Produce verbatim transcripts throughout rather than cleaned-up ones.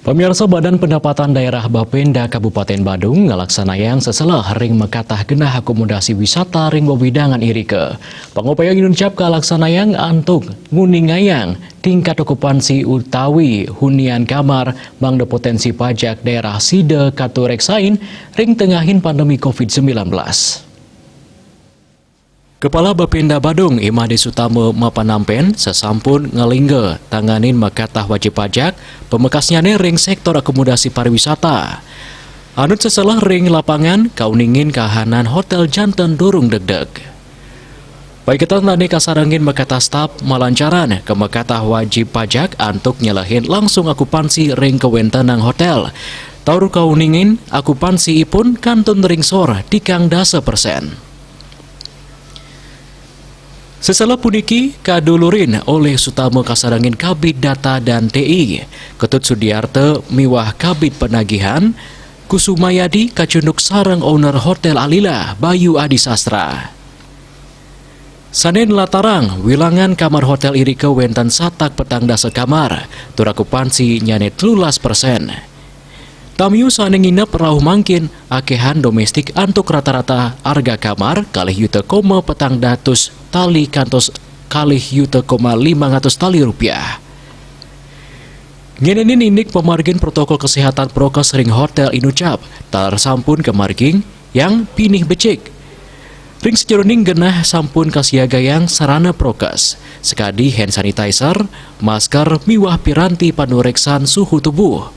Pemirsa, Badan Pendapatan Daerah Bapenda Kabupaten Badung ngalaksanayang seselah ring makatah genah akomodasi wisata ring wewidangan irika. Pangupaya inuncap kalaksanayang antuk nguningayang tingkat okupansi utawi hunian kamar mangda potensi pajak daerah sida katureksain ring tengahin pandemi covid sembilan belas. Kepala Bapenda Badung, Imade Sutama mapanampen, sasampun ngalingga tanganin makatah wajib pajak, pamekasnyane ring sektor akomodasi pariwisata. Anut seselah ring lapangan, kauningin kahanan hotel janten durung degdeg. Paiketan dane kasarengin makatah staf malancaran ka makatah wajib pajak antuk nyelehin langsung akupansi ring kawentenang hotel. Taur kauningin akupansiipun kantun ring sor tikang dasa persen. Seselah puniki kadulurin olih Sutama kasarengin Kabid Data dan T I, Ketut Sudiarta miwah Kabid Penagihan, Kusumayadi kacunduk sareng owner Hotel Alila, Bayu Adi Sastra. Sane nlatarang wilangan kamar hotel irika wenten satak petang dasa kamar, tur akupansinyane telulas persen. Tamiu sane nginep rauh mangkin akehan domestik antuk rata-rata arga kamar kalih yuta koma petang datus tali kantos kalih yuta koma limang atus tali rupiah. Ngenenin indik pamargin protokol kesehatan prokes ring hotel inucap, taler sampun kamargi yang pinih becik. Ring sajeroning genah sampun kasiagayang sarana prokes, sakadi hand sanitizer, masker, miwah piranti panureksan suhu tubuh.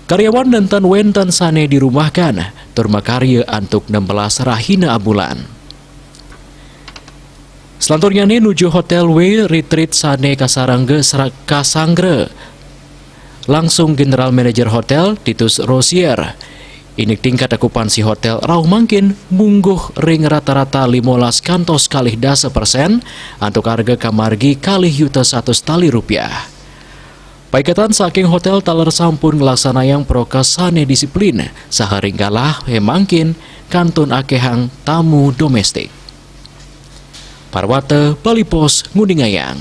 Karyawan nenten wenten sane dirumahkan, tur makarya antuk enam belas rahina abulan. Selanturnyane nuju Hotel W Retreat sane kasarengga sra-, kasanggra langsung General Manager Hotel, Titus Rosier. Indik tingkat akupansi hotel rauh mangkin mungguh ring rata-rata limolas kantos kalih dasa persen, antuk arga kamargi kalih yuta satus tali rupiah. Paiketan saking hotel taler sampun nglaksanayang prokes sane disiplin, saha ring galah mangkin kantun akehang tamu domestik. Parwata, Bali Post, nguningayang.